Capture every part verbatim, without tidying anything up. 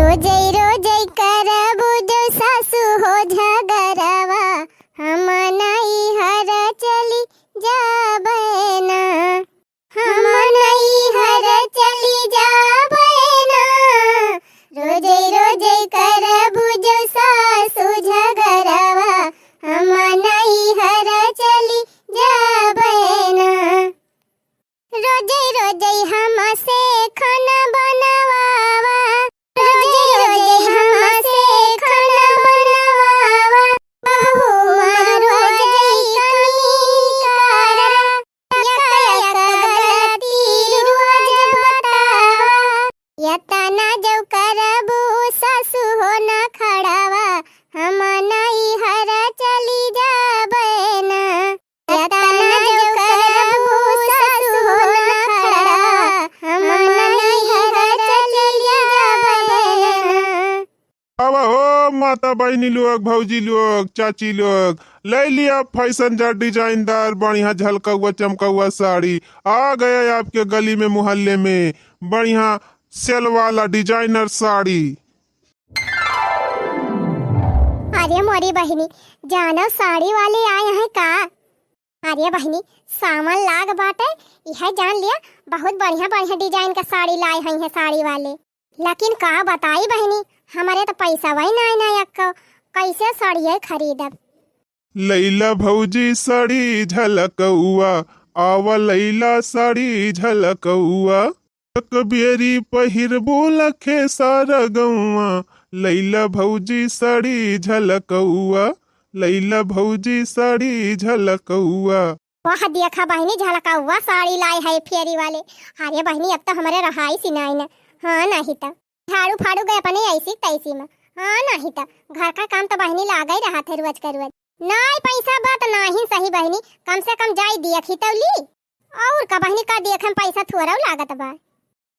रोजै रोजै करबू जो सासु हो झगरवा, हम नैहर चली जाबै ना। हम नैहर चली जाबै ना। रोजै रोजै करबू जो सासु झगरवा, हम नैहर चली जाबै ना। रोजै रोजै हमसे खाना बनवावा, रोजै रोजै हमसे खाना बनवावा। बहू माँ रोजै कमी करा, एक एक गलती रोज बतावा। यतना जौ करबू सासु हो नखड़वा, हम नैहर चली जाबै ना। यतना जौ करबू सासु हो नखड़वा, हम नैहर चली जाबै ना। अब हो माता बहिनी लोग, भौजी लोग, चाची लोग, लै लिया फैशनदार डिजाइनदार बढ़िया झलकौआ चमकौआ साड़ी। आ गया आपके गली में मोहल्ले में बढ़िया सेल वाला डिजाइनर साड़ी। अरे मोरी बहिनी, जानो साड़ी वाले आए हैं का? अरे बहिनी, सावन लाग बाटे, इहे जान लिया, बहुत बढ़िया बढ़िया डिजाइन का साड़ी लाए हैं, हैं साड़ी वाले। लेकिन का बताई बहिनी, हमरे तो पैसा वही नाई ना अक्को, कैसे साड़िये खरीदब? लैला भौजी साड़ी झलकौआ, आवा लैला साड़ी झलकौआ। एक बेरी पहिरबो लखे सारा गौआ, लैला भौजी साड़ी झलकौआ, लैला भौजी साड़ी झलकौआ। वाह, देखा बहिनी, झलकौआ साड़ी लाए है फेरी वाले। अरे बहिनी, अब तो हमरे रहाई सिनाई न। हाँ, नहीं तो झाड़ू फाड़ू गए अपने ऐसी तैसी में। हाँ, नहीं तो घर का काम तो बहिनी लागा ही रहा थे रोज के रोज। नाई पैसा बा तो नाहीं सही बहिनी, कम से कम जाई देखी तो ली। और का बहिनी, का देखे में पैसा थोड़ा लागत बा।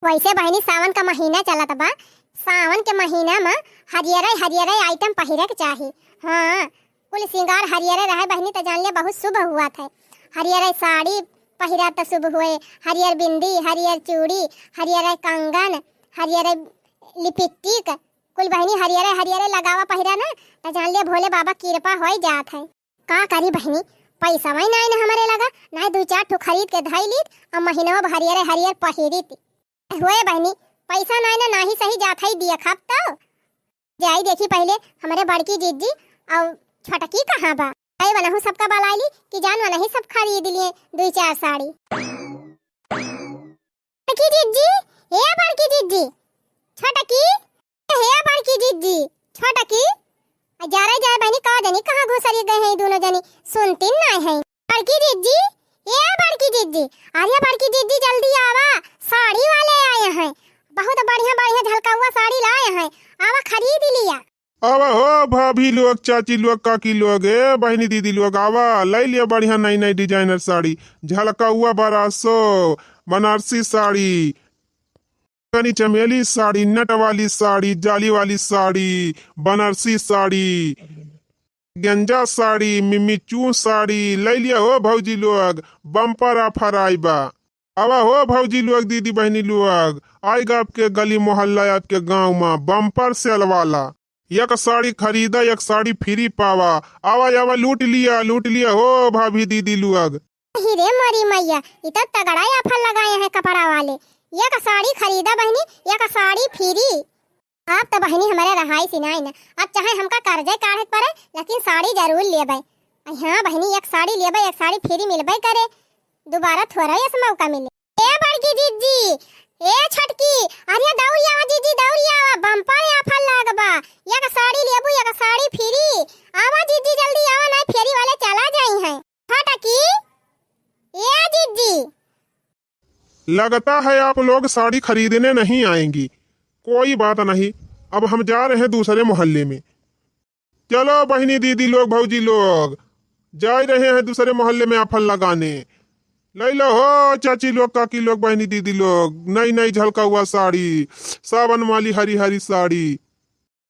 वैसे बहिनी, सावन का महीना चलत बा, सावन के महीना में हरियरे हरियरे आइटम पहिरे के चाही। हाँ, कुल सिंगार हरियरे रहे बहिनी, त जान ले बहुत शुभ हुआ थे। हरियरे साड़ी पहिरा त शुभ हुए, हरियर बिंदी, हरियर चूड़ी, हरियरे कंगन, हरियरे लिपस्टिक, कुल बहिनी हरियरे हरियरे लगावा पहिरा ना, त जान ले भोले बाबा कृपा होई जात है। का करी बहिनी, पैसा वही नाई ना हमरे लगा, नाई दुई चार ठो खरीद के धई लीत, अब महीनवा भर हरियरे हरियर पहिरीत। होए बहिनी, पैसा नाई ना, नाही सही जात है, देखब तो। जाई देखी पहिले हमरे बड़की जिज्जी और छोटकी कहाँ बा। ऐ वनहु सबका बलाई ली कि जान वनही सब खरीद लिए दुई चार साड़ी। बड़की जिज्जी, ए बड़की जिज्जी, छोटकी, ए बड़की जिज्जी, छोटकी। आ जा रे जा बहिनी, का जनी कहाँ घुसरी गए हैं दोनों जनी, सुनती नाई है। बड़की जिज्जी, ए बड़की जिज्जी, अरे बड़की जिज्जी जल्दी आवा, साड़ी वाले आए हैं, बहुत बढ़िया बढ़िया झलकौआ साड़ी लाए हैं, आवा खरीद लिया। आवा हो भाभी लोग, चाची लोग, काकी लोग, ए बहिनी दीदी लोग, आवा लै लिया बढ़िया नई नई डिजाइनर साड़ी, झलकौआ बरासो, बनारसी साड़ी, कनी चमेली साड़ी, नट वाली साड़ी, जाली वाली साड़ी, बनारसी साड़ी, गेंजा साड़ी, मिम्मी चू साड़ी, लै लिया हो भौजी लोग, बम्पर ऑफर आई बा। आवा हो भौजी लोग, दीदी बहिनी लोग, आइगा आपके गली मोहल्ला, आपके गाँव मा बम्पर सेल वाला। एक साड़ी खरीदा, एक साड़ी फ्री पावा। आवा, आवा, लूट लिया, लूट लिया हो भाभी दीदी लोग। अहि रे मोरी मैया, इ तो तगड़ा ऑफर लगाए हैं कपड़ा वाले। एक साड़ी खरीदा बहिनी, एक साड़ी फ्री। अब तो बहिनी हमरे रहाई सिनाई न, अब चाहे हमका कर्जे काढ़े के पड़े, लेकिन साड़ी जरूर लेबै। अ हाँ बहिनी, एक साड़ी लेबै, एक साड़ी फ्री मिलबै करे, दोबारा थोड़ा ऐसा मौका मिले। ए बड़की जिज्जी, ए छोटकी, अरे दौड़ी आवा जिज्जी, दौड़ी आवा, बम्पर ऑफर लाग बा। एक साड़ी लेबू, एक साड़ी फ्री। आवा जिज्जी, जल्दी आवा, नाई फेरी वाले चला जाई हैं। छोटकी, ए जिज्जी। लगता है आप लोग साड़ी खरीदने नहीं आएंगी। कोई बात नहीं, अब हम जा रहे हैं दूसरे मोहल्ले में। चलो बहिनी, दीदी लोग, भौजी लोग, जा रहे हैं दूसरे मोहल्ले में ऑफर लगाने। लै लो हो चाची लोग, काकी लोग, बहिनी, दीदी लोग, नई नई झलकौआ साड़ी, सावन वाली हरी हरी साड़ी।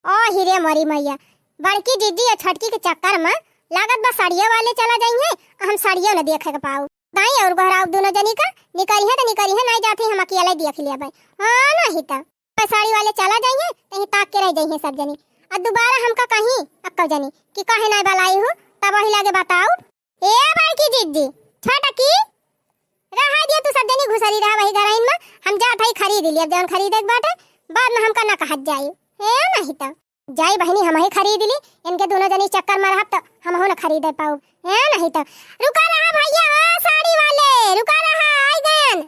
ओ हिरे मोरी मैया, बड़की जिज्जी और छोटकी के चक्कर में लागत बा साड़ियों वाले चला जाइए, हम साड़ियों न देखे के पाऊ। दाई और गोहराऊ दोनों जनी का निकरिहे तो निकरिहे, नाई जात ही हम अकेले देख लेबै। हाँ, नहीं तो। साड़ी वाले चला जाइए, तहीं ताक के रह जाइए सब जनी। आ दोबारा हमका कहीं अक्का जनी कि काहे नाहीं बलाई हो, तब वही लागे बताओ। ए बड़की जिज्जी, छोटकी, रहा दिया तू सब जनी घुसरी रहा वही घरइन में। हम जात हई खरीद लिया जौन खरीदे के बाटे, बाद में हमका ना कहत जाई। ए नहीं तो जाई बहिनी, हम ही खरीद ली, इनके दोनों जनी चक्कर में रहब तो हम हो ना खरीदे पाउब। ए नहीं तो रुका रहा भैया, ओ साड़ी वाले, रुका रहा, आई गयन।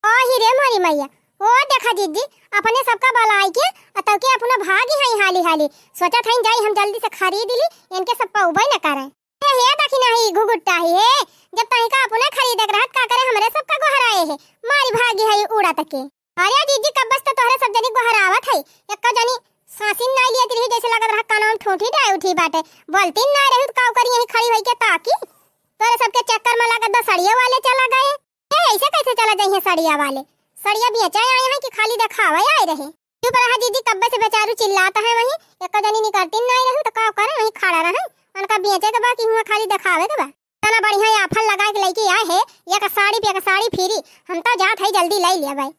ओ ही रे मोरी मैया, ओ देखा जिज्जी, अपने सबका बलाई के अतौ के अपना भागी हई हाली हाली। सोचत हई जाई हम जल्दी से खरीद ली, इनके सब पउबे न करे। हे, हे दखिनही घुघुट्टा ही हे, जब तहीं का अपने खरीदे के रहत का करे हमरे सबका गोहराए हे, मारी भागी हई उड़त के। अरे जिज्जी कब्बस तो तोहरे सब जनी गोहरावत हई, एक्का जनी सासिन नाई लियत रही जैसे लगत रहा कानों में ठूठी डाय उठी बाटे, बोलती नाई रही तो काउ करी यहीं खड़ी होई के ताकी। तोहरे सबके चक्कर में लगत बा सड़िया वाले चला गए। ए, ऐसे कैसे चला जाइए सड़िया वाले? सड़िया बेचे आए हैं कि खाली देखावे आए रहे? चुप रहा जिज्जी, कब्बे से बेचारू चिल्लात है वहीं, एक्का जनी निकरती नाई रही तो का करे, वहीं खड़ा रहे। उनका बेचे के बा कि हुआं खाली देखावे के बा? इतना बढ़िया offer लगा के लइके आए है, एक साड़ी पे एक साड़ी free। हम तो जात है जल्दी लइ लिया भाई।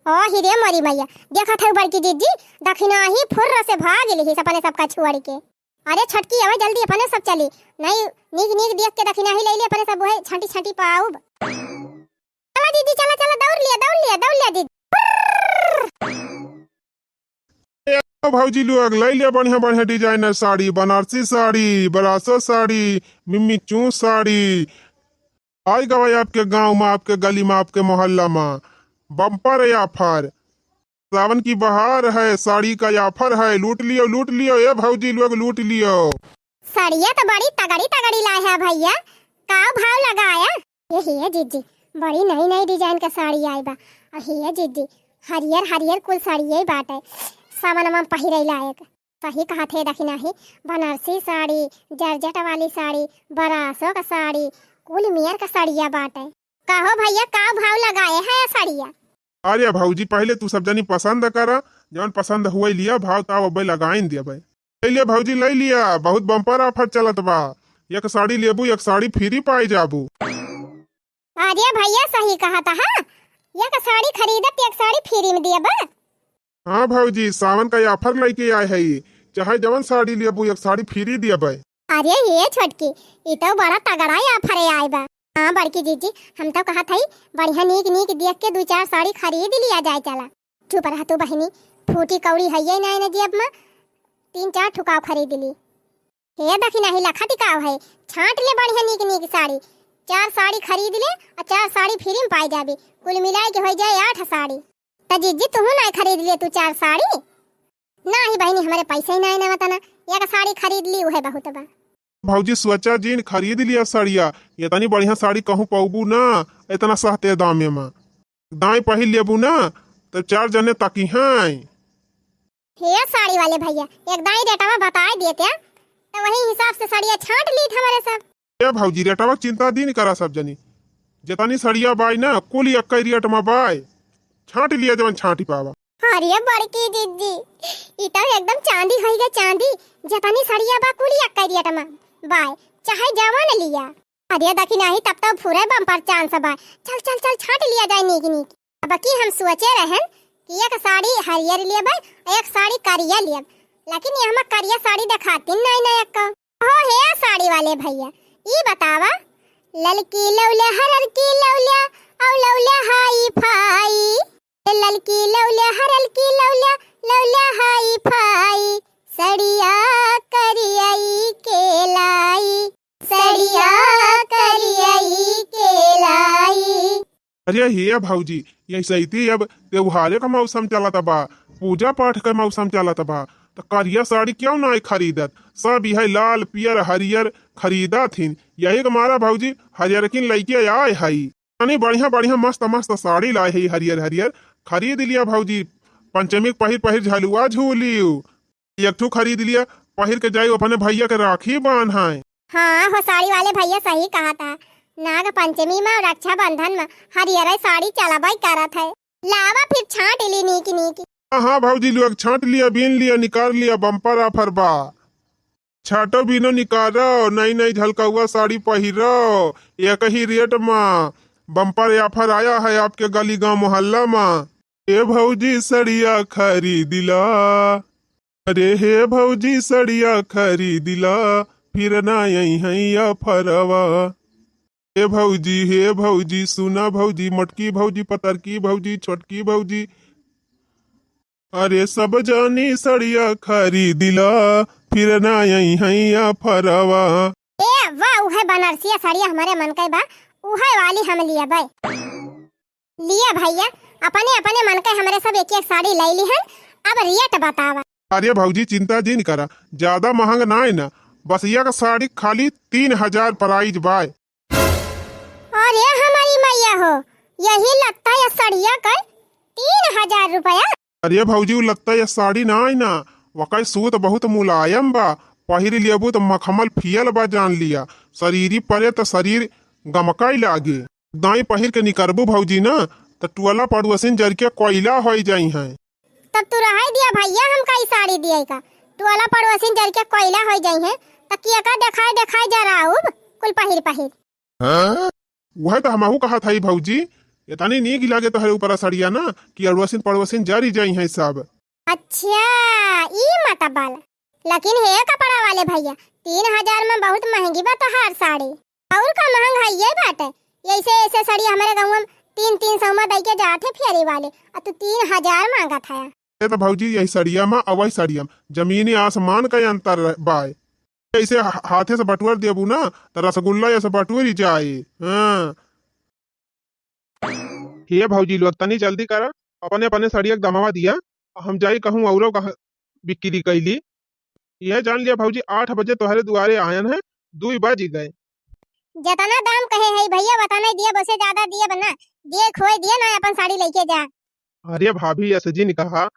ओ ही रे मोरी मैया, देखत है बड़की जिज्जी, दखिनही फुर्र से भाग लिहिस अपने सबका छोड़ के। अरे छोटकी, आवा जल्दी, अपने सब चली। नहीं, नीक नीक देख के दखिनही लइ ले, अपने सब वही छांटी छांटी पाउब। चला दीदी, चला, चला, दौड़ लिया, दौड़ लिया, दौड़ लिया दीदी। ए भौजी लोग, लइ लिया बढ़िया बढ़िया designer साड़ी, बनारसी साड़ी, ब्रासो साड़ी, मिम्मी चूं साड़ी। आई गवा आपके गांव में, आपके गली में, आपके मोहल्ला में bumper offer। सावन की बहार है, साड़ी का offer है, लूट लियो, लूट लियो, ए भौजी लोग, लूट लियो। साड़िया तो बड़ी तगड़ी तगड़ी लाए है भैया, का भाव लगाया? ए हे जिज्जी, बड़ी नई नई design का साड़ी आई बा। अ हे जिज्जी, हरियर हरियर कुल साड़िये बाटे, सावनमा में पहिरे लायक। सही कहत हे दखिनही, बनारसी साड़ी, जरजट वाली साड़ी, बरासो का साड़ी, कुल मेर का साड़िया बाटे। कहो भैया, का भाव लगाए है साड़िया? अरे भौजी, पहिले तू सब जनी पसंद करा, जौन पसंद हुए लिया, भाव ताव अब्बे लगाइन देबे। लइ लिया भौजी, लइ लिया, बहुत bumper offer चलत बा। एक साड़ी लेबू, एक साड़ी free पाई जाबू। अरे भैया, सही कहत हा, एक साड़ी खरीदब, एक साड़ी free में देबा। हाँ भौजी, सावन का offer लइके आए है, चाहे जवन साड़ी लेबू, एक साड़ी free देबे। अरे ये छोटकी, ई तो बड़ा तगड़ा offer आए बा। हाँ बड़की जिज्जी, हम तो कहत हई, बढ़िया नीक नीक देख के दू चार साड़ी खरीद लिया जाए चला। चुप रह तू बहिनी, फूटी कौड़ी हइये नाई न जेब में, तीन चार ठुकाव खरीद ली। हे दखिनही लखा टिकाव है, छांट ले बढ़िया नीक नीक साड़ी, चार साड़ी खरीद ले अ चार साड़ी free में पाई जाबी, कुल मिलाए के होइ जाए आठ साड़ी। त जिज्जी तुहू नाई खरीद लिए तू चार साड़ी? नाही बहिनी, हमरे पैसे ही नाही ना वतना, एक साड़ी खरीद ली, उहे बहुत बा। भौजी सोचा जिन, खरीद लिया साड़िया, इतनी बढ़िया साड़ी कहूँ पौबू ना, इतना सस्ते दामे में। दाई पहिर लेबू ना, तब चार जने ताकी हैं। हे साड़ी वाले भैया, एक दाई रेटवा बताए देते, तो वही हिसाब से साड़िया छांट लीत हमरे सब। ए भौजी, रेटवा के चिंता दिन करा सब जनी। जेतनी सड़िया बाय ना, कुल एक्कै रेट मा बाय। छांट लिया जवन छांटी पावा। अरे बड़की जिज्जी, ई तो एकदम चांदी होई गे चांदी। जेतनी सड़िया बा, कुल एक्कै रेट मा बाय, चाहे जवन लिया। अरे दखिनही, तब तो फुरे bumper chance बा। चल, चल, चल, छांट लिया जाए नीक नीक। अब की हम सोचे रहन कि एक साड़ी हरियर लेबै, एक साड़ी करिया लेब, लेकिन ये हमा करिया साड़ी देखातिन नाई ना एक्को। हो हे साड़ी वाले भैया, ई बतावा, ललकी लौले, हररकी लौले, औ लौले हाई फाई। ए ललकी लौले, हररकी लौले, लौले हाई फाई। सड़िया करियाई के लाई, सड़िया करियाई के लाई। अरे हे भौजी, यही सहित अब त्योहारे का मौसम चलत बा, पूजा पाठ का मौसम चलत बा, त करिया साड़ी क्यों नाई खरीदत? सब इहे लाल, पियर, हरियर खरीदत हिन। यही के मारा भौजी हरियरकिन लइके आए हई। तनी बढ़िया बढ़िया मस्त मस्त साड़ी लाए हई हरियर हरियर, खरीद लिया भौजी। पंचमी के पहिर पहिर झलुआ झूलियो। एक ठो खरीद लिया, पहिर के जाई अपने भैया के राखी बांधाए। हाँ हो, साड़ी वाले भैया सही कहत हा। नाग पंचमी मा और रक्षाबंधन मा हरियर साड़ी चलबै करत है। लावा फिर छांट ली नीक नीक। हाँ, हाँ भौजी लोग, छांट लिया, बीन लिया, निकाल लिया, bumper offer बा। छाटो बीनो निकालो, नई नई झलकौआ साड़ी पहिरो, एक ही रेट मा। Bumper offer आया है आपके गली गांव मोहल्ला मा। ए भौजी सड़िया खरीदिला, अरे हे भौजी सड़िया खरीदिला, फिर ना अइहैं या फरवा। हे भौजी, हे भौजी, सुना भौजी, मोटकी भौजी, पतरकी भौजी, छोटकी भौजी, अरे सब जानी सड़िया खरीदिला, फिर ना अइहैं या फरवा। ए वाह, उहे बनारसिया सड़िया हमरे मन के बा, उहे वाली हम लियबै। लिया भैया, अपने अपने मन के हमरे सब एक एक साड़ी लइ लिहन। अब rate बतावा। अरे भौजी, चिंता जिन करा, ज्यादा महंग नाय ना, बस एक साड़ी खाली तीन हजार price बाय। अरे हमारी मैया हो, यही लत्ता या सड़िया के तीन हजार रुपया? अरे भौजी, उ लत्ता या साड़ी नाय ना, वकै सूत बहुत मुलायम बा, पहिर लेबू त मखमल फियल बा जान लिया, शरीरी परे त शरीर गमकाई लागे। दाई पहिर के निकरबू भौजी ना, त टोला पड़ोसिन जर के कोयला होइ जइहैं। तब तू रहै दिया भैया, हमका ई साड़ी दिए का, टोला पड़ोसिन जर के कोयला होइ जइहैं, त केका देखाए देखाए जराउब कुल पहिर पहिर। हाँ? उहे त हमहू कहत हई भौजी, एतनी नीक लागे तोहरे ऊपर सड़िया ना कि अड़ोसिन पड़ोसिन जरी जइहैं सब। अच्छा, ई मतलब। लेकिन हे कपड़ा वाले भैया, तीन हजार में बहुत महंगी बा तोहार साड़ी। और का महंग हइये बाटे, ऐसे ऐसे साड़ी हमरे गाँव में तीन तीन सौ में दइ के जात है फेरी वाले, आ तू तीन हजार मांगत है। ए त भौजी, यही सड़िया में और वही सड़िया में जमीनी आसमान का अंतर रह-, बाय। ऐसे हा-, हाथे से बटुअर देबू ना, त रसगुल्ला ऐसे बटुरी जाए। हाँ। हे भौजी लोग, तनी जल्दी करा, अपने अपने सड़िया के दमवा दिया, हम जाई कहूँ औरो कहाँ बिक्री कैली। यह जान लिया भौजी, आठ बजे तोहरे दुआरे आयन है, दुई बज गए। जतना दाम कहे है भैया, वतना दिया, बसे ज्यादा दिया बना, दिए खोए दिया ना, अपन साड़ी लेके जा। अरे भाभी, ऐसे जी नहीं कहा,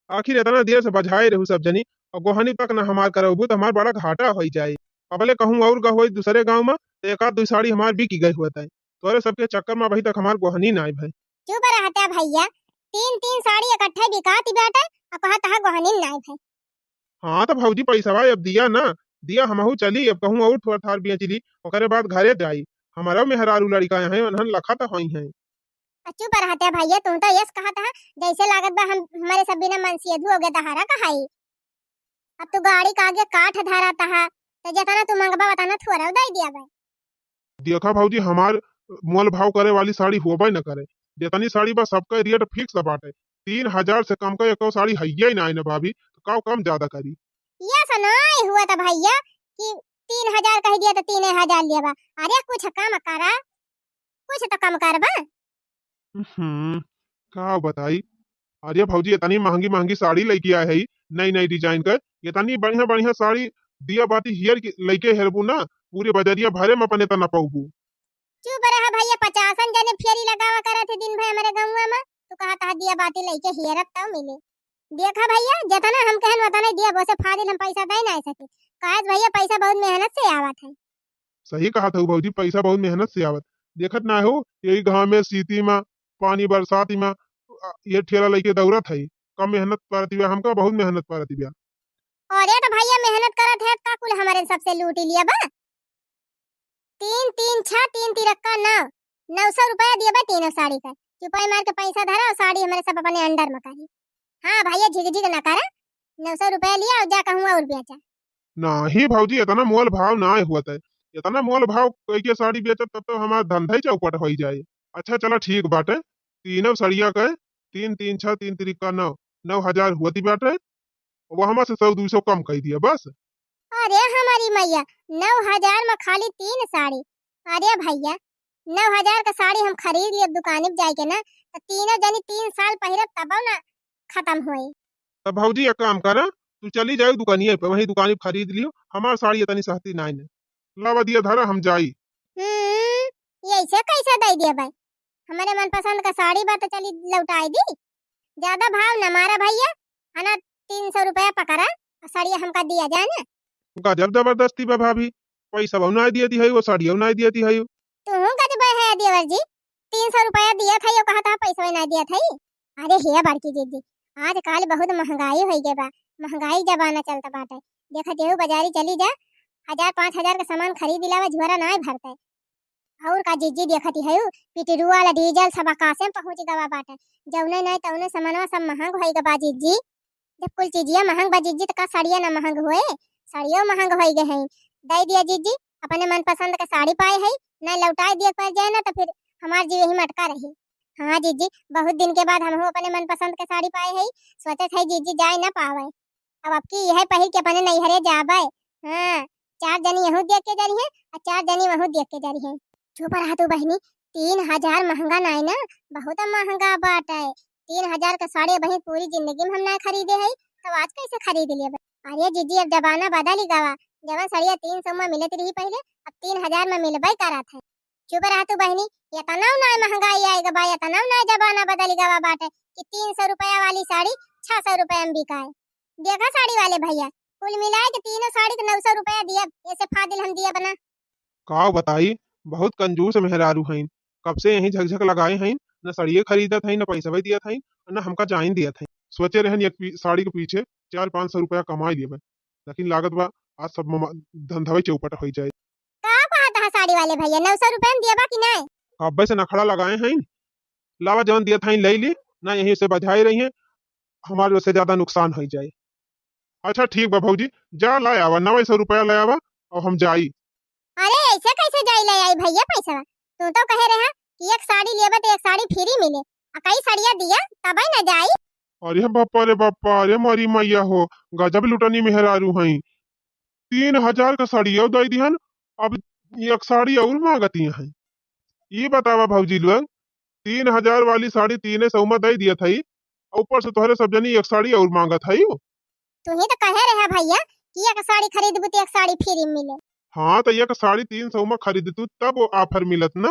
आखिर इतना देर से बजाए रहू सब जनी, और गोहनी तक ना हमार करबू, तो हमार बड़ा घाटा होइ जाए। अबले कहूँ और गहोई दूसरे गाँव में, तो एक आध दुई साड़ी हमार बिकी गए होत है। तोरे सबके चक्कर में अभी तक हमार गोहनी नाय भई। चुप रहता भैया, तीन तीन साड़ी इकट्ठे बिकात बाटे, और कहत है गोहनी नाय भई। हाँ, तो भौजी, पैसवा अब दिया ना, दिया, हमहू चली, अब कहूँ और ठोर ठार बेच ली, ओकरे बाद घरे जाई। हमारा मेहरारू लड़का हैं, उन्हन लखत होइहैं। आ चुप रहते भैया, तू तो यस कहत है, जैसे लागत बा हम, हमरे सब बिना मनसेधू हो गए तहारा कहाई। अब तू गाड़ी का आगे काठ धरत है, तो जितना तू मंगबा उतना थोड़ा दे दिया भाई। देखा भौजी, हमार मोल भाव करे वाली साड़ी होबे न करे। जितनी साड़ी बा, सबका rate fix बाटे। तीन हजार से कम का एको साड़ी हइये ही नाई न भाभी, तो का कम ज्यादा करी? ये सनाई हुआ था भैया कि तीन हजार कह दिया तो तीन हजार लिया बा। अरे कुछ कम करा, कुछ तो कम कर बा। हम्म, का बताई? अरे भौजी, इतनी महंगी महंगी साड़ी लेके आए है, नई नई design का, इतनी बढ़िया बढ़िया साड़ी दिया बाती हियर की लेके हेरबू ना, पूरी बजरिया भरे में अपने तना पाऊबू। चुप रहा भैया, पचासन जने फेरी लगावा करत है दिन भर हमारे गौवा में, तू कहा तहा दिया बाती लेके हियरत तब मिले। देखा भैया, जितना हम कहन उतना दिया, बोसे फाजिल हम पैसा दे ना सके। काहे भैया, पैसा बहुत मेहनत से आवत है। सही कहत हऊ भौजी, पैसा बहुत मेहनत से आवत। देखत ना हो, यही घाम में, सीती में, पानी बरसाती में, अ, ये ठेला लेके दौड़त है। कम मेहनत परत बिया हमका, बहुत मेहनत परत बिया। अरे तो भैया, मेहनत करत है का कुल हमारे सबसे लूट लिया बा? तीन तीन छः, तीन तिरक्का नौ, नौ सौ रुपया दिया बा तीनों साड़ी का। चुपाई मार के पैसा धरा और साड़ी हमारे सब अपने under में करी। हाँ भैया, झिक झिक ना करा, नौ सौ रुपया लिया और जा कहूँ और बेचा। नाही भौजी, इतना मोल भाव ना होत है। इतना मोल भाव कइके साड़ी बेचब तब तो हमार धंधा ही चौपट होइ जाए। अच्छा चला ठीक बाटे, तीनों सड़िया के तीन तीन छः तीन तिरिक्का नौ, नौ हजार होती बाटे, वहमा से सौ दो सौ कम कइ दिया बस। अरे हमारी मैया, नौ हजार में खाली तीन साड़ी। अरे भैया, नौ हजार का साड़ी हम खरीद लियब दुकानी पे जाके ना, तो तीनों जनी तीन साल पहिरब तबो ना खत्म होई। तब भौजी एक काम करा, तू चली जाओ दुकानिया पे, वहीं दुकानी पे खरीद लियो, हमार साड़ी इतनी सस्ती नाई ने। लावा दिया धरा, हम जाई। हम्म, ये ऐसे कैसे दे दिया भाई? हमारे मनपसंद का साड़ी बा तो चली लौटाई दी। ज्यादा भाव न मारा भैया, है ना, तीन सौ रुपया पकड़ा और साड़िया हमका दिया जाए ना। गजब जबरदस्ती बा भाभी, पैसा बहु ना दिया दी है, वो साड़िया ना दिया दी है। तू गजब है देवर जी, तीन सौ रुपया दिया था, यो कहा था पैसा ना दिया था। अरे हे बड़की दीदी, आजकल बहुत महंगाई होइ गए बा, महंगाई जमाना चलता बाटे। देखा देहू बाजारी चली जा, हजार पाँच हजार का सामान खरीद लावा, झोरा ना भरते। अउर का जिज्जी, देखत ही हयू, पेट्रोल, डीजल सब आकाशे में पहुँच गवा बाटे। जउने नाई तउने समनवा सब महँग होइ गवा जिज्जी। जब कुल चीजिया महँग बा जिज्जी, त का सड़िया ना महँग होए? सड़ियो महँग होइ गए हैं। दइ दिया जिज्जी, अपने मनपसंद के साड़ी पाए है, नाई लौटाए दिए के पड़ जाए ना, त फिर हमार जीव यही मटका रही। हाँ जिज्जी, बहुत दिन के बाद हमहू अपने मनपसंद के साड़ी पाए है, सोचत है जिज्जी जाए ना पावे। अब अबकी यह पहिर के अपने नैहरे जाबे। हाँ, चार जनी यहू देख के जरिहैं, अउर चार जनी वहू देख के जरिहैं। चुप रहा तू बहिनी, तीन हजार महँगा नाई ना, बहुत महँगा बाटे। तीन हजार का साड़ी बहिन पूरी जिंदगी में हम नाई खरीदे हई, तब आज कैसे खरीद लेबे? अरे जिज्जी, अब जमाना बदल गवा। जवन सड़िया तीन सौ में मिलत रही पहिले, अब तीन हजार में मिलबे करत है। चुप रहा तू बहिनी, एतना नाई महँगाई आइ गवा, एतना नाई जमाना बदल गवा बाटे कि तीन सौ रुपया वाली साड़ी छह सौ रुपया में बिकाए। देखा साड़ी वाले भैया, कुल मिलाए के तीनों साड़ी के नौ सौ रुपया दिया, ऐसे फाजिल हम दिया बना। का बताई, बहुत कंजूस मेहरारू हईन। कब से यहीं झकझक लगाए हईन, न सड़िये खरीदत हईन, न पैसवे दियत हईन, न हमका जाइन दियत हईन। सोचे रहन एक पी-, साड़ी के पीछे चार पाँच सौ रुपया कमाई लेबे, लेकिन लागत बा आज सब ममा-, धंधवे चौपट होइ जाए। का कहत हा साड़ी वाले भैया, नौ सौ रुपया में दियबा कि नाई? कब्बे से नखड़ा लगाए हईन, लावा जवन दियत हईन लइ ली, ना यहीं से बझाए रही हैं, हमार से ज्यादा नुकसान होइ जाए। अच्छा ठीक बा भौजी, जा लाए आवा, नौ सौ रुपया लाए आवा अउर हम जाई। अरे ऐसे कैसे जाई ले आई भैया पैसा? तू तो कहे रहा कि एक साड़ी लेबे तो एक साड़ी फ्री मिले, आ कई साड़िया दिया तबे न जाई। अरे बापा रे बापा, अरे मोरी मैया हो, गजब लुटनी मेहरारू हईं। तीन हजार का साड़िया दइ दिहन, अब एक साड़ी अउर मांगती हैं। ई बतावा भौजी लोग, तीन हजार वाली साड़ी तीने सौ में दइ दियत हई, ऊपर से तोहरे सब जनी एक साड़ी अउर मांगत हई। तू ही तो कहे रहे भैया कि एक साड़ी खरीदबू तो एक साड़ी फ्री मिले। हाँ, तो एक साड़ी तीन सौ में खरीदतू तब offer मिलत ना।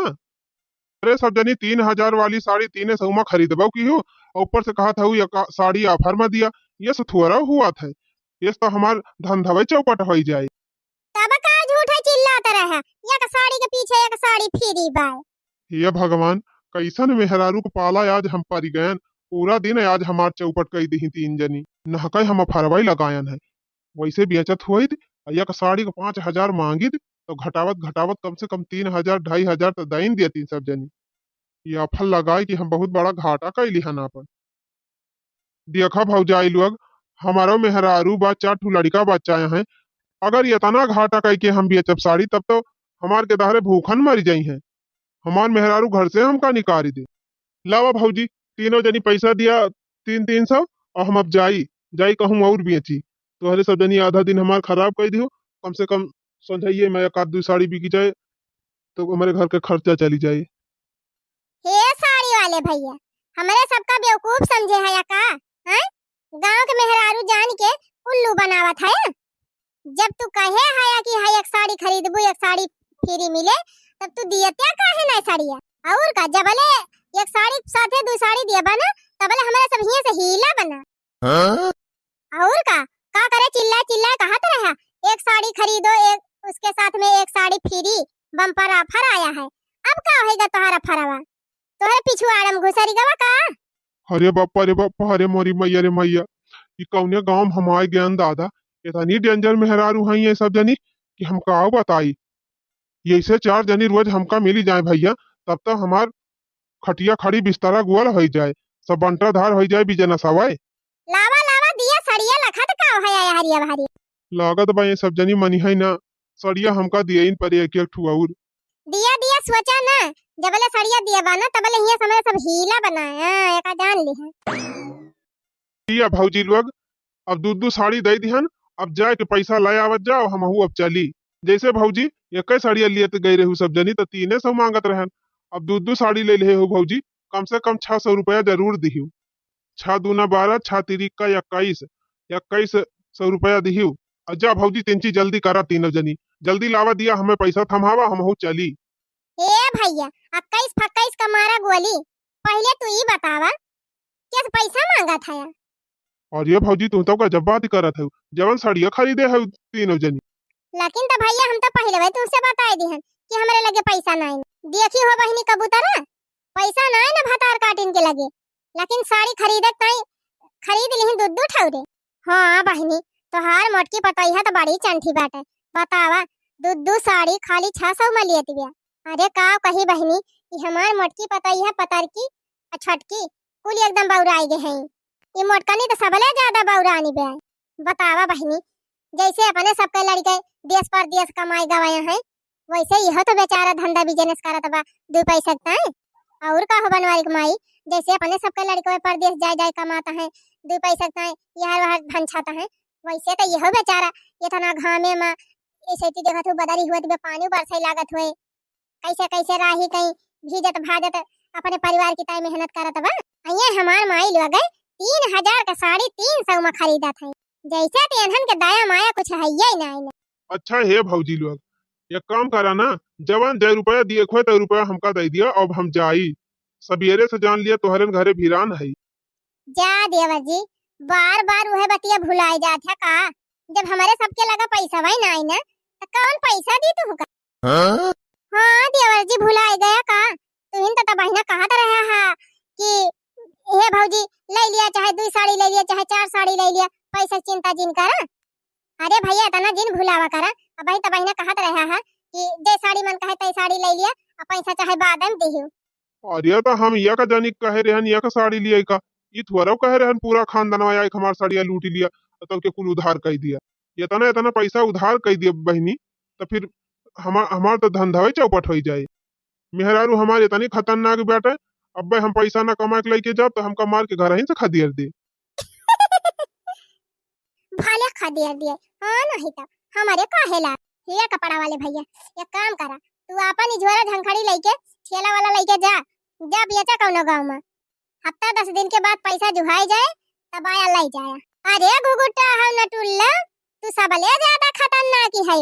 अरे सब जनी तीन हजार वाली साड़ी तीने सौ में खरीदबो की हो, और ऊपर से कहत हऊ एक साड़ी offer में दिया, ये से थोड़ा हुआ था, ये से तो हमार धंधवे चौपट होइ जाए। तब का झूठे चिल्लात रहे, एक साड़ी के पीछे एक साड़ी फ्री बाय। हे भगवान, कैसन मेहरारू के पाला आज हम परि गयन। पूरा दिन आज हमार चौपट कई दिही तीन जनी। नहकै हम अफरवाई लगायन है। वैसे बेचत होइत, आ एक साड़ी के पाँच हजार मांगित, तो घटावत घटावत कम से कम तीन हजार, ढाई हजार तो दइन देती सब जनी। ये अफर लगाए कि हम बहुत बड़ा घाटा कैली हन आपन। देखा भौजाई लोग, हमारो मेहरारू बा, चार ठो लड़का बच्चा हैं, अगर इतना घाटा कइके हम बेचब साड़ी, तब तो हमार के दहरे भूखन मरि जइहैं। हमार मेहरारू घर से हमका निकारी दे। लावा भौजी, तीनों जनी पैसा दिया, तीन तीन सौ, और हम अब जाई, जाई कहूँ और बेची। तोहरे सब जनी आधा दिन हमार खराब कइ दिहो, कम से कम संझाइए में एक आध दुइ साड़ी बिकी जाए, तो हमरे घर के खर्चा चली जाए। हे साड़ी वाले भैया, हमरे सबका बेवकूफ समझे है या का? हैं? गांव के मेहरारू जान के उल्लू बनावत है। जब तू कहे है कि है एक साड़ी खरीदबू, एक साड़ी फ्री मिले, तब तू दियत्या काहे ना साड़िया? और का, जबले एक साड़ी साथे दू साड़ी दियबा ना, तबले हमरा सब हियां से हीला बना। हाँ? और का, का करे चिल्ला चिल्ला कहत रहा, एक साड़ी खरीदो, एक, उसके साथ में एक साड़ी फ्री, बम्पर ऑफर आया है। अब का होइगा तोहरा फरवा? तोहरे पिछुआड़म घुसरी गवा का? अरे बापा रे बापा, अरे मोरी मैया रे मैया, ई कौने गांव में हम आए गयन दादा, इतनी डेंजर मेहरारू हैं ये सब जनी कि हम का बताई। यैसे चार जनी रोज हमका मिली जाए भैया, तब तो हमार खटिया खड़ी बिस्तरा गोल होइ जाए, सब बंटाधार होइ जाए बिजनसवा। लावा लावा दिया सड़िया लखत का है आया हरिया भारी। लागत बा ये सब जनी मनी है ना, सड़िया हमका दिया इन पर एक एक ठुआउर। दिया दिया सोचा ना, जबले सड़िया दिया बा ना तबले हिया समय सब हीला बना है, हाँ, एका जान ली है। दिया भौजी लोग, अब दू दू साड़ी दे दिहन, अब जाए के पैसा ले आवत जाओ, हमहू अब चली। जैसे भौजी एक साड़िया लिए गए रहू सब जनी तो तीने सौ मांगत रहन, अब दू दू साड़ी ले ले हो भौजी, कम से कम छह सौ रुपया जरूर दिहू। छह दूना बारह, छह तिरिका इक्कीस, इक्कीस सौ रुपया दिहू। और जा भौजी, तिनची जल्दी करा तीनों जनी, जल्दी लावा दिया, हमें पैसा थमावा, हमहू चली। हे भैया, इक्कीस फक्कीस का मारा गोली, पहले तू ई बतावा, कैसे पैसा मांगत है? अरे भौजी, तू तो गजब बात करत है, जवन साड़िया खरीदे है तीनों जनी। लेकिन तो भैया, हम तो पहले तुमसे बताए दिहन कि हमरे लगे पैसा नहीं। देखी हो बहिनी कबूतरा, पैसा ना है ना भतार काटिन के लगे, लेकिन साड़ी खरीदे ताई खरीद लिहिन दू दू ठौरे। हाँ बहिनी, तोहार मोटकी पतोहिया तो बड़ी चंठी बाटे। बतावा, दू दू साड़ी खाली छह सौ में लियत बिया। अरे का कही बहिनी, ई हमार मोटकी पतोहिया पतरकी आ छोटकी कुल एकदम बौराइ गए हैं। ई मोटकनी तो सबले ज्यादा बौरानी बे। बतावा बहिनी, जैसे अपने सबके लड़के देश परदेश कमाए गवाए हैं, वैसे इहो तो बेचारा धंधा business करत बा, दू पैसा के ताई। और का हो बनवारी के माई, जैसे अपने सबके लड़के परदेश जाए जाए कमाता है, दू पैसा के ताई यार वहाँ भंछाता है, वैसे तो इहो बेचारा इतना घामे में ऐसे ती देखत हो बदरी हुआ तो पानी बरसे लागत हुए, कैसे कैसे राही कहीं भीजत भाजत अपने परिवार की ताई मेहनत करत बा। अये हमार माई लोग तीन हजार का साड़ी तीन सौ में खरीदत है, जैसे तो एनहन के दया माया कुछ है ही ना। अच्छा हे भौजी लोग, एक काम करा ना, जवन जय रुपया दिए खोए तय रुपया हमका दे दिया, अब हम जाई। सबेरे से जान लिया तोहरन घरे भिरान है। जा देवर जी, बार बार वह बतिया भुलाए जात है का? जब हमारे सबके लगा पैसा वही ना आई ना, तो कौन पैसा दी तू का? हाँ? हाँ देवर जी, भुलाए गया का? तुहिन तो तबहिना कहत रहा है कि हे भौजी, ले लिया, चाहे दुई साड़ी ले लिया, चाहे चार साड़ी ले लिया, पैसा के चिंता जिन करा। अरे भैया, इतना जिन भुलावा करा। अब भाई तबहिना कहत रहा है कि जे साड़ी मन कहे तय साड़ी ले लिया, अब पैसा चाहे बाद में दिहू। अरे तो हम यक जनी कहे रहन यक साड़ी लिया का, ई थोड़ा कहे रहन पूरा खानदानवा आए हमार साड़िया लूट लिया, तब के कुल उधार कर दिया। इतना इतना पैसा उधार कर दिया बहिनी, तो फिर हमार हमार तो धंधा चौपट हो जाए। मेहरारू हमार इतनी खतरनाक बाटे, अब्बे हम पैसा ना कमा के लेके जाब तो हमका मार के घर ही से खदेड़ दे। भले खदेड़ दिए, हाँ नहीं तो हमारे काहे ला। हे कपड़ा वाले भैया, एक काम करा, तू आपन ई झोरा झंखड़ी लेके ठेला वाला लेके जा, जा बेचा कौनो गाँव में। हफ्ता दस दिन के बाद पैसा जुहाई जाए, तब आया ले जाया। अरे घुघुटा हौ नटुल्ला, तू सबले ज्यादा खतरनाक ही है।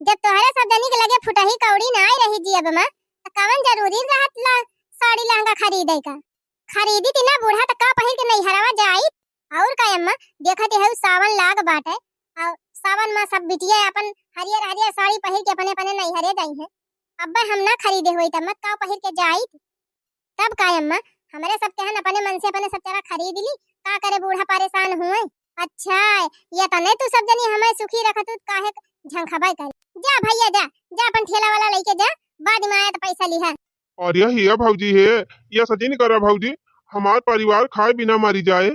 जब तोहरे सब जनी के लगे फुटही कौड़ी ना आई रही जियब में, त कवन जरूरी रहत ला साड़ी लहंगा खरीदे का? खरीदी ती ना बूढ़ा त का पहिर के नैहरवा जाई? और का अम्मा, देखत है सावन लाग बाटे, और सावन में सब बिटिया अपन हरियर हरियर साड़ी पहिर के अपने अपने नैहरे जाई है। अब्बे हम ना खरीदे होई त मत का पहिर के जाई। तब का अम्मा, हमरे सब केहन अपने मन से अपने सब चरा खरीद ली, का करे बूढ़ा परेशान हुए। अच्छा, ये तने तू सब जनी हमें सुखी रखतू, काहे झंखबे करे। जा भैया जा, जा अपन ठेला वाला लेके जा, बाद में आया तो पैसा लिहा। अरे हे भौजी हे, ये सजिन करा भौजी, हमार परिवार खाए बिना मरी जाए।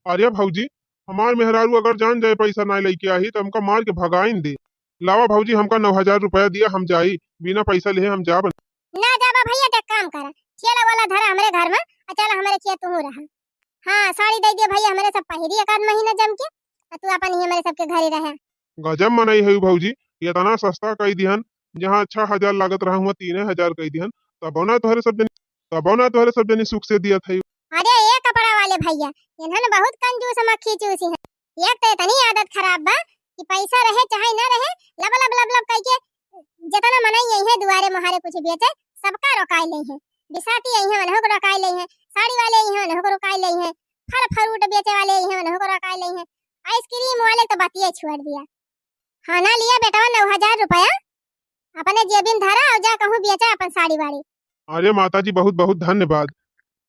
अरे भौजी, हमार मेहरारू अगर जान जाए पैसा ना लेके आई तो हमका मार के भगाइन दे। लावा भौजी, हमका नौ हजार रुपया दिया, हम जाई, बिना पैसा लिहे हम जाब। ना जाबा भैया, तो एक काम करा, ठेला वाला धरा हमरे घर में, आ चला हमरे खेत तू रहा। हाँ, साड़ी दे दिया भैया, हमरे सब पहिरी एक आध महीना जम के, आ तू अपन ही हमरे सबके घरे रहे। गजब मनई है भौजी, इतना सस्ता कई दिहन, जहाँ छह हजार लागत रहा हुआ तीन हजार कई दिहन, तबो ना तोहरे सब जनी, तबो ना तोहरे सब जनी सुख से दिया था। अरे ये कपड़ा वाले भैया, इन्हन बहुत कंजूस मक्खी चूसी है। एक तो इतनी आदत खराब बा कि पैसा रहे चाहे ना रहे, लब लब लब लब कई के जितना मनई आई है दुआरे मुहारे कुछ बेचे, सबका रोकाई ले है। बिसाती आई है, उन्हों को रोकाई ले है। साड़ी वाले आई है, उन्हों को रोकाई ले है। फल फ्रूट बेचे वाले आई है, उन्हों को रोकाई ले है। आइसक्रीम वाले तो बतिये छोड़ दिया। हाँ ना लिया बेटवा नौ हजार रुपया, अपने जेबिन धरा और जा कहूँ बेचा अपन साड़ी वाड़ी। अरे माता जी, बहुत बहुत धन्यवाद।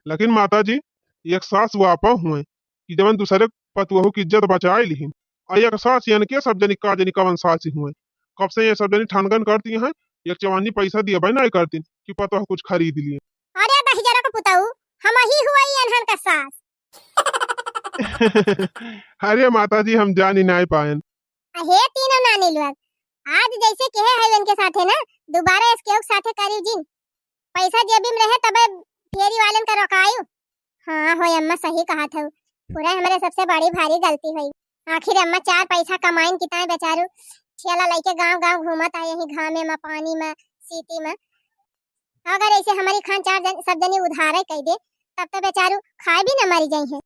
लेकिन माता जी, एक सास वापा हुए कि जवन दूसरे पतुहू की इज्जत बचाए लिहिन, और एक सास यन के सब जनी का जनी कवन सास हुए। कब से ये सब जनी ठनगन करती हैं, एक चवानी पैसा दिए भाई नहीं करती कि पतुहू कुछ खरीद लिए। अरे दहिजरा का पुतऊ, हम ही हुआ ये अनहन का सास। अरे माता जी, हम जानी नहीं पायन। अहे तीनों नानी लोग, आज जैसे केहे है इनके साथे ना, दोबारा इस केहू के साथे करियो जिन। पैसा जेबी में रहे तबे फेरी वालन का रोकायु। हाँ हो अम्मा, सही कहा था, पूरा हमारे सबसे बड़ी भारी गलती हुई। आखिर अम्मा चार पैसा कमाइन किताए बेचारू, ठेला लेके गांव गांव घूमत आए यही घामे में, पानी में, सीती में। अगर ऐसे हमारी खान चार जन, सब जनी उधारे कह दे, तब तो बेचारू खाए भी न मरी जाई है।